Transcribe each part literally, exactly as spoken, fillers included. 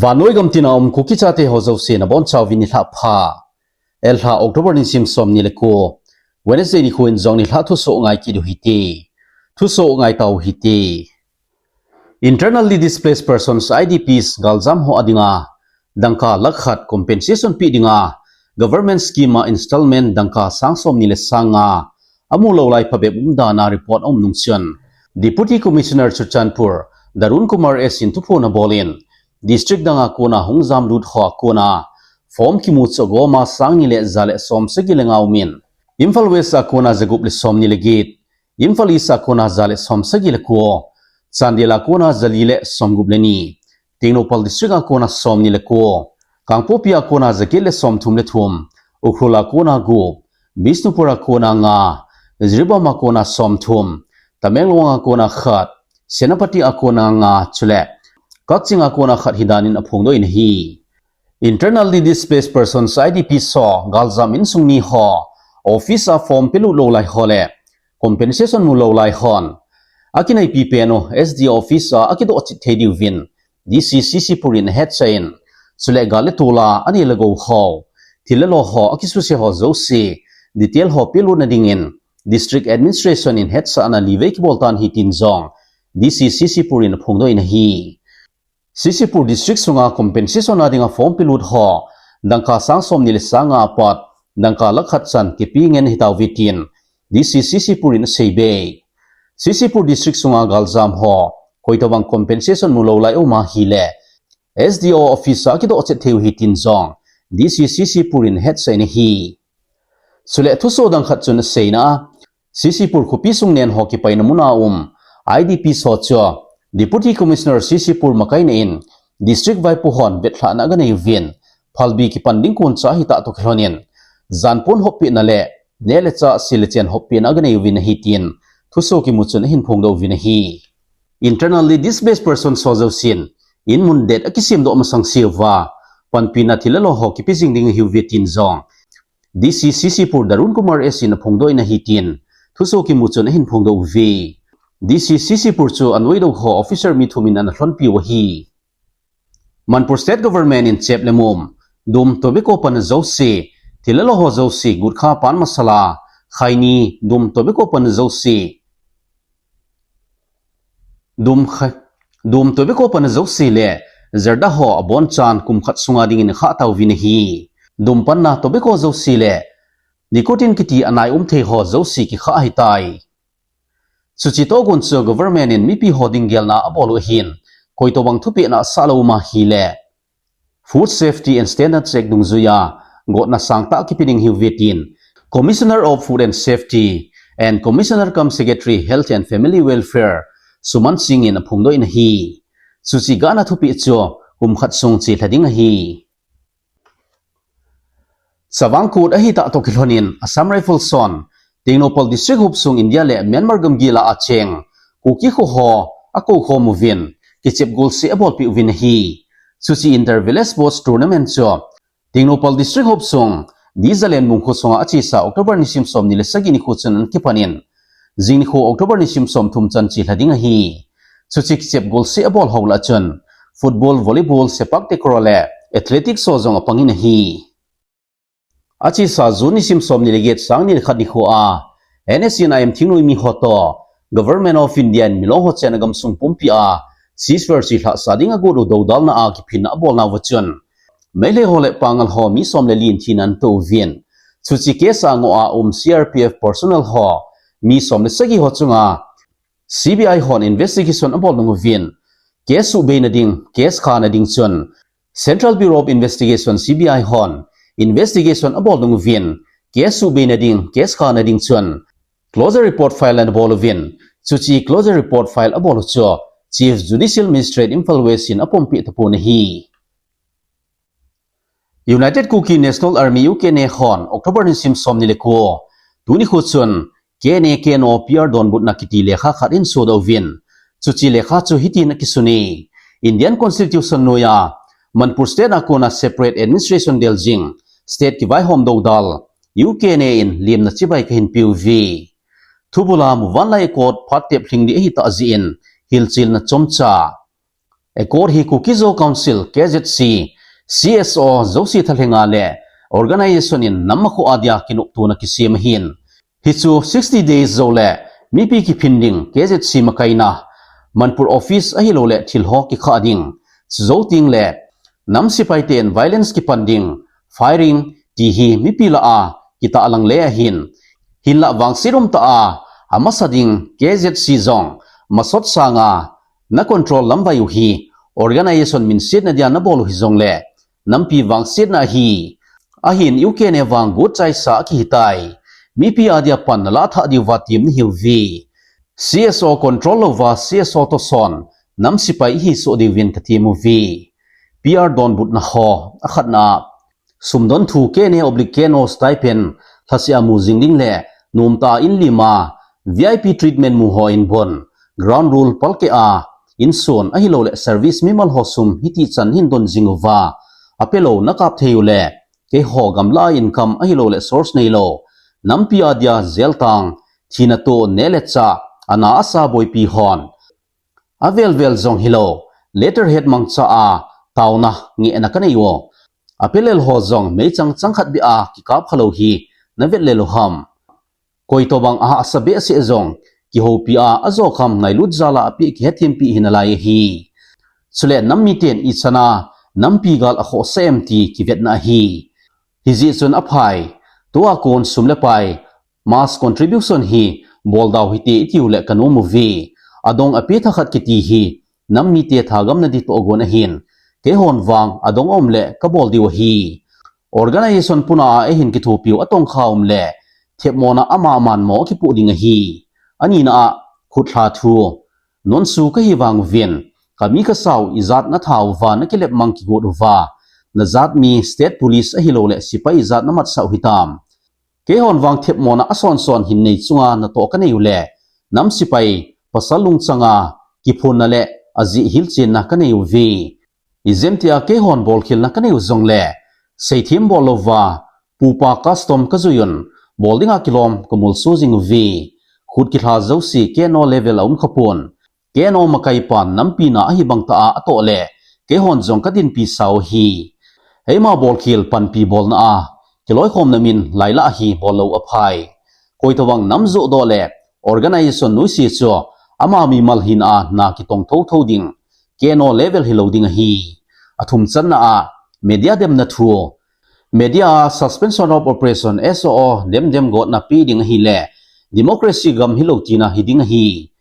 Anoi gam tina um Kuki chate ho jouse nabonchauvin nilhah pha. Elha October nisim somni le ko, Wednesday nikho in jong nilhah thusoh ngai kit u hite. Thusoh ngai tau hite. Internally Displaced Persons, I D Ps, galjam ho adinga dangka lakh khat compensation pe dinga government scheme a installment dangka sang somni le sang nga amu lou lai phabep umdan a report aum nung chun, Deputy Commissioner Churachandpur, Darun Kumar S in thuphon abol in, district dang a kona hung jamlut ho a kona form kimu chu agoma sang ni le ja le som sagi le nga um in, Imphal West a kona jagup le somni le get, Imphal East a kona ja le som sagi le ko, Chandel a kona jali le somgup le ni, Tengnoupal District a kona somni le ko, Kangpokpi a kona jaget le somthum le thum, Ukhrul a kona gup, Bishnupur a kona nga, Jiribam a kona somthum, Tamenglong a kona khat, Senapati a kona nga chule Kakching a kona khat hidan in aphongdoh in ahi. Internally Displaced Persons, I D Ps ho, galjam insung mi ho, office a form pelut lou lai ho le compensation mu lou lai hon akinaipi pen u S D O office a akidoh chet thei diuvin D C C C Pur in ahetsah in, chule gal le tol a anei le gou ho, thil le lo ho akisuse ho jouse detail ho pelutna dingin District Administration in hetsahna livei kibol tan ahi tin jong D C C C Pur in aphongdoh in ahi. C C Pur District sunga compensation a dinga form pelut ho dangka sang somni le sang nga apat dangka lakh khat chan kipe ngen ahi tauve tin D C C C Pur in asei be. C C Pur District sunga galjam ho koitobang compensation mu lou lai aum ahile S D O office a kidoh chet thei u ahi tin jong D C C C Pur in ahetsah in ahi. Chule thusoh dang khat chun aseina a, C C Pur khopi sung nen ho kipaina mun a um I D Ps ho chu Deputy Commissioner C C Pur makaina in district vaipo hon vetlhahna aganei uvin, phalbi kipan ding kon cha ahitah toh kilhon in, janpon hoppehna le neh le chah sil le chen hoppehna aganei uvin ahi tin thusoh kimu chun ahin phongdoh uvin ahi. Internally Displaced Persons ho jousen in mun det akisem doh masang seuva panpina thil le lo ho kipe jing ding ahiuve tin jong D C C C Pur Darun Kumar S in aphongdoh in ahi tin thusoh kimu chun ahin phongdoh uve. D C C C Pur chu anoi dou ho officer mi thum in ana lhonpi u ahi. Manipur State Government in chep le mum, dum tobacco panna jouse, thil le lo ho jouse, gutkha, pan masala, khaini, dum tobacco panna jouse, dum kha-, dum tobacco panna jouse le zarda ho abonchan kum khat sunga dingin akhah tauvin ahi. Dum panna tobacco jouse le nicotine kiti anai um thei ho jouse kikhah ahitai. Chuche tohgon chu government in mipi ho ding gelna abol u ahin, koitobang thupehna asah lou um ahile Food Safety and Standards Act dungjuia gotna sangtah kipe ding ahiuve tin Commissioner of Food and Safety and Commissioner cum Secretary Health and Family Welfare Suman Singh in aphongdoh in ahi. Chuche gahna thupeh chu kum khat sung chelha ding ahi. Chavang Kut ahitah toh kilhon in Assam Rifles hon Tengnoupal District hopsung India le Myanmar gamgi lah a cheng Kuki kho ho akou khom uvin, kichep golseh abolpeh uvin ahi. Chuche Inter Village Sports Tournament chu Tengnoupal District hopsung Dijalenbung kho sunga achesa October nisim somni le sagi nikho chun ana kipan in, jing nikho October nisim somthum chan chelha ding ahi. Chuche kichep golseh abol ho lah a chun football, volleyball, sepak takraw le athletics ho jong apang in ahi. Achesa June nisim somni le get, sangni le khat nikho a N S C N I M thingnoimi ho toh Government of India in Milong ho chenna gamsung pumpi a ceasefire chelhah sah ding agot u dodalna a kiphinna abolnauva chun Meitei ho le Pangal ho mi som le li in thina atoh uvin, chuche case a ngoh a um C R P F personnel ho mi som le sagi ho chunga C B I hon investigation abol nung uvin, case suhbeina ding, case khana ding chun Central Bureau of Investigation, C B I hon investigation abol nung uvin, case suhbeina ding, case khana ding chun closure report file anabol uvin, chuche closure report file abol u chu Chief Judicial Magistrate Imphal West in apompeh tapon ahi. United Kuki National Army, U K N A hon October nisim somni le ko, tuni nikho chun K N A K N O P R donbutna kiti lekha khat ahin sodoh uvin, chuche lekha chu hitin akisun e: Indian Constitution noiya Manipur State a kona separate administration del jing, state kivaihom dodal, U K N A in lemna chibai kahin peuve. Thubula muvanlai accord phat tep lhing ding ahitah jeh in hilchelna chomcha Accord hi Kuki-Zo Council, K Z C, C S O, Zo si thalhenga le organization in nam makho adia kinoptona kisem ahin. Hichu sixty days jou le mipi kiphin ding, K Z C makaina, Manipur office ahilou le thil ho kikha ding, chujou teng le nam sipai ten violence kipan ding, firing, ti hi mipi lah a kitahlang le ahin. Hinlah vangset umtah a, amasa ding K Z C jong masot sanga na control lamvai u hi organization minsetna dia nabol u hijongle nampi vangsetna ahi. Ahin U K N A vang gut chaisa akihitai. Mipi adia pan nalah thah diuva tem nahiuve. C S O control louva C S O toh son nam sipai ihi soh diuvin katem uve. P R donbutna ho, akhatna, sumdon thu K N A oblique K N O stipend lhaseh a mu jing ding le nomtah a in lima V I P treatment mu ho in bon, ground rule palkeh a, insun ahilou le service mimal ho sum hiti chan hin don jing uva, apelou nakap thei u le, keiho gamlah a income ahilou le source neilou, nampi adia jail tang, thina toh neh le chah, ana asa boipi hon avel vel jong hilou, letterhead mangcha a taona ngehna kanei u. Apelel ho jong meichang chang khat beh a kikap khalou hi navet lel u ham. Koi tobang ahahsa behseh jong kihoupi a, ajokham ngailut jal a apeh kihetthempi hinalai ahi. Chule nam miten ichan a nampi gal akhohsah em ti kivetna ahi. Hijeh chun aphai, tua kon sum le pai, mass contribution hi bol dau hite itiu le kanom uve. Adong ape thakhat kiti hi nam mite thagamna di toh gon ahin, keihon vang adong aum le kabol diu ahi. Organization puna a eihin kithopiu atongkha um le themmona ama manmo akipoh ding ahi. Anina a, khutlha thu, nonsu kahi vang uvin, kami kasau ijat natha uva nakilep mang kigot uva, najat mi state police ahilou le sipai ijat namatsah u hitam. Keihon vang themmona asonson hin nei chunga natoh kanei u le, nam sipai pasal lungchanga kiphonna le ajeh hilchenna kanei uve. Ijemtia keihon bolkhelna kanei u jongle, seithem bol louva, pupa custom kajui un, bol dinga kilom kamolso jing uve. Khut kilha jouse K N O level a um khapon, K N O makai pan nampi na ahi bang tah a atoh le, keihon jong kadinpi sau hi. Eima bolkhel panpi bolna a kiloikhomna min lailah hi bol lou aphai. Koi tobang nam joh doh le organization nuisat chu ama mimal hina a na kitong thotho ding, K N O level hilou ding ahi. Athum channa a, media demna thu. Media a suspension of operation, S O O, dem dem gotna pe ding ahile, democracy gam hilou tina hiding ahi.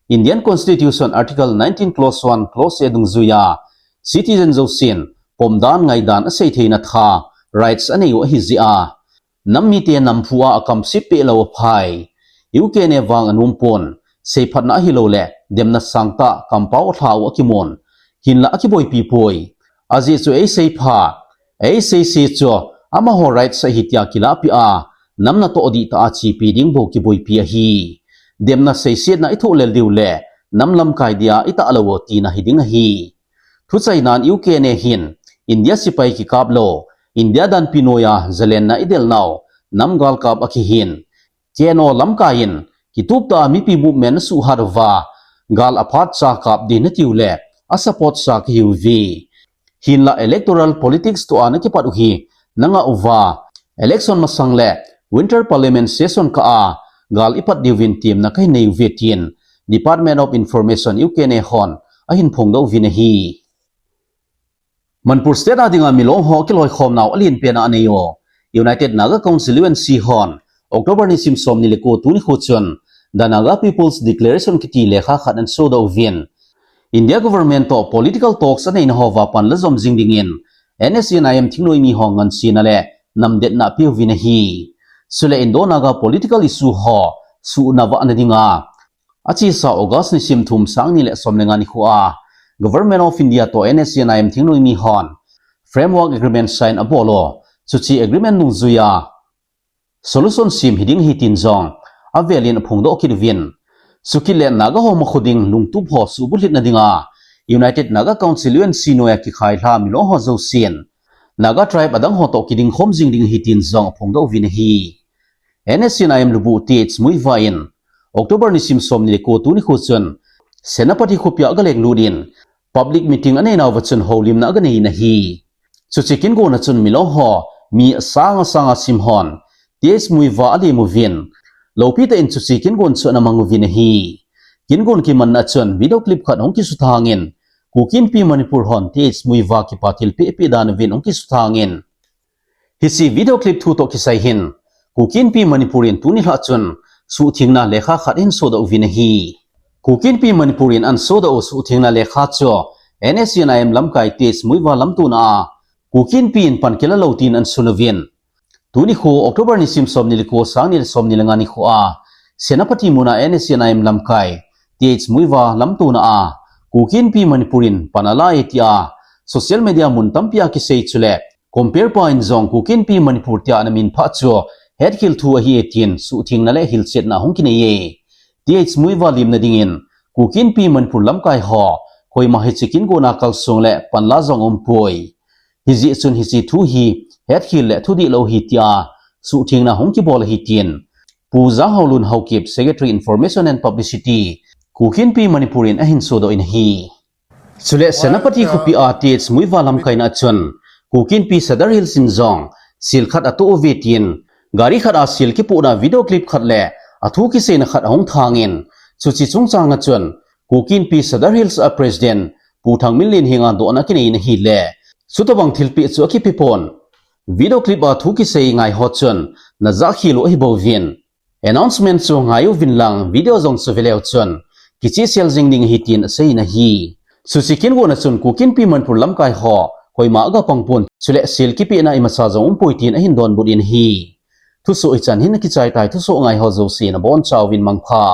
Indian Constitution Article nineteen Clause one, Clause A dungjuia citizen jousen pomdan ngaidan aseitheina tha, rights anei u ahijeh a, nam mite namphu a akamsip peh lou aphai. U K N A vang anom pon, seiphatna ahilou le demna sangtah kampao alha u akimun, hinlah akiboipi poi. Ajeh chu eiseipha, eiseise chu amaho rights ahi tia kilahpeh a, nam natoh dihtah a chepi ding bou kiboipi ahi. Demna seisetna ithoh lel diu le nam lamkai dia itah lou u tina hiding ahi. Thuchainan U K N A hin India sipai kikap lou, India danpi noiya jalenna idel nau, nam galkap akihin, K N O lamkai in kituptah a mipi movement nasuhhat uva, gal aphatcha kap ding natiu le asupport sa kahiuve. Hinlah electoral politics toh a nakipat u hi nangah uva, election masang le Winter Parliament session kah a gal ipat diuvin temna kahin nei uve tin Department of Information U K N A hon ahin phongdoh uvin ahi. Manipur State a dinga milong ho kiloikhomnau alenpen a anei u United Naga Council, U N C, hon October nisim somni le ko tuni kho chun The Naga People's Declaration kiti lekha khat ahin sodoh uvin, India government toh political talks aneina hova pan lajom jing dingin N S C N I M thingnoimi ho ngansena le namdetna apeuvin ahi. Chule Indo-Naga political issue ho suhna vahna dinga achesa August nisim thum, sang ni le som le nga nikho a Government of India toh N S C N I M thingnoimi hon Framework Agreement sign abol u. Chuche agreement dungjuiya solution sem hiding ahi tin jong avelin aphongdoh kit uvin, chukit le Naga ho makho ding lungtup ho subulhitna dinga United Naga Council, U N C, noiya kikhailha milong ho jousen Naga tribe adang ho toh kidingkhom jing ding ahi tin jong aphongdoh uvin ahi. N S C N I M lubuh T H Muivah in October nisim somni le ko tuni kho chun Senapati khopia agalenglut in public meeting anei nauva chun houlimna aganei in ahi. Chuche kin gon a chun milong ho mi asang asang a sim hon Th Muivah alim uvin, lopi tah in chuche kin gon chu ana mang uvin ahi. Kin gon kimanna a chun video clip khat hung kisuthang in, Kuki Inpi Manipur hon Th Muivah kipa thilpeh peh dan uvin hung kisuthang in, hiche video clip thu toh kisai hin, Kuki Inpi Manipur in tuni lha chun suhthengna lekha khat ahin sodoh uvin ahi. Kuki Inpi Manipur in ana sodoh u suhthengna lekha chu N S C N I M lamkai Th Muivah lamtona a Kuki Inpi in pan kila lou tin ana sun uvin, tuni khu October nisim somni le ko, sang ni le somni le nga nikho a Senapati muna N S C N I M lamkai Th Muivah lamtona a Kuki Inpi Manipur in pan ala e tia social media mun tampi a kisei chule compare pa in jong Kuki Inpi Manipur tia ana minphah chu hetkhel thu ahi e tin suhthengna le hilchetna hung kinei e. Th Muivah limna dingin Kuki Inpi Manipur lamkai ho koima hiche kin gon a kalsong le panla jong umpoi. Hijeh chun hiche thu hi hetkhel le thudihlou ahi tia suhthengna hung kibol ahi tin Pu Janghaolun Haokip, Secretary Information and Publicity, Kuki Inpi Manipur in ahin sodoh in ahi. Chule Senapati khopi a Th Muivah lamkaina a chun Kuki Inpi Sadar Hills in jong seal khat ato uve tin, gari khat a seal kipohna video clip khat le athu kiseina khat ahung thang in, chuche chungchang a chun Kuki Inpi Sadar Hills a President Pu Thangminlen henga dohna kinei in ahile, chutobang thilpeh chu akipe pon. Video clip a thu kisei ngai ho chun najah khel u ahi bouvin, announcement chu ngai uvin lang video jong chu ve leu chun kichehsel jing ding ahi tin asei in ahi. Chuche kin gon a chun Kuki Inpi Manipur lamkai ho koima agapang pon, chule seal kipehna imacha jong umpoi tin ahin donbut in ahi. Thusoh hichan hin akichai tai, thusoh ngai ho jouse nabonchauvin mangpha.